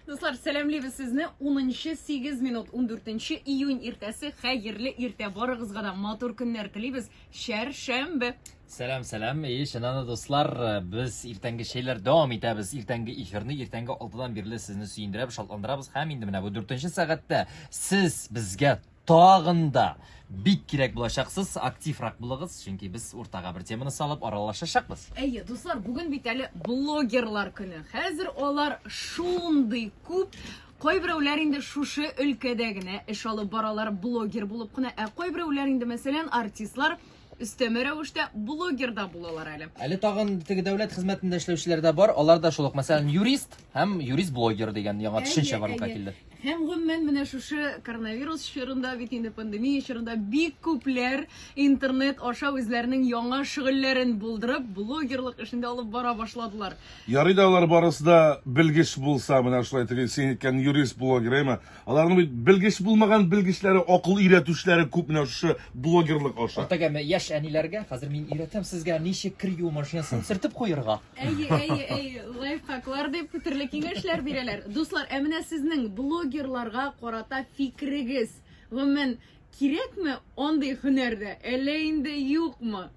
Дуслар, сәламлибез сезне. 10 8 минут 14 июнь иртәсе. Хәерле иртә барыгызга да матур көннәр телибез. Чәршәмбе. Сәлам, сәлам. И, чыннан да, дуслар, без иртәнге чәйләр дәвам итәбез. Иртәнге эфирны иртәнге 6-дан бирле сезне сөендерәбез, шатландырабыз һәм инде менә бу 4 сәгатьтә сез безгә тагын да бик кирәк булачаксыз, активрак булыгыз, чөнки без уртага бер теманы салып аралашачакбыз. Әйе, дуслар, бүген бит әле блогерлар көне. Хәзер алар шундый күп. Кайберәүләр инде шушы өлкәдә генә эш алып баралар, блогер булып кына, ә кайберәүләр инде, мәсәлән, артистлар өстәмә рәвештә блогер да булалар әле. Әле тагын теге дәүләт хезмәтендә эшләүчеләр дә бар, алар да шул ук, мәсәлән, юрист һәм юрист-блогер дигән яңа төшенчә барлыкка килде. Һәм гомумән менә шушы коронавирус чорында бит инде пандемия чорында бик күпләр интернет аша үзләренең яңа шөгыльләрен булдырып, блогерлык эшен дә алып бара башладылар. Ярый да алар барысы да белгеч булса, менә шулай теге син әйткән юрист блогер, әйме? Аларның бит белгеч булмаган белгечләре, акыл өйрәтүчеләре күп менә шушы блогерлык аша. Артык яшь әниләргә хәзер мин өйрәтәм сезгә ничек кер юу машинасын сөртеп куерга. Әйе, әйе, әйе, лайфхаклар дип төрле киңәшләр бирәләр. Дуслар, ә менә сезнең блогерларга карата фикерегез, гомумән, кирәкме андый һөнәр дә, әллә инде юкмы?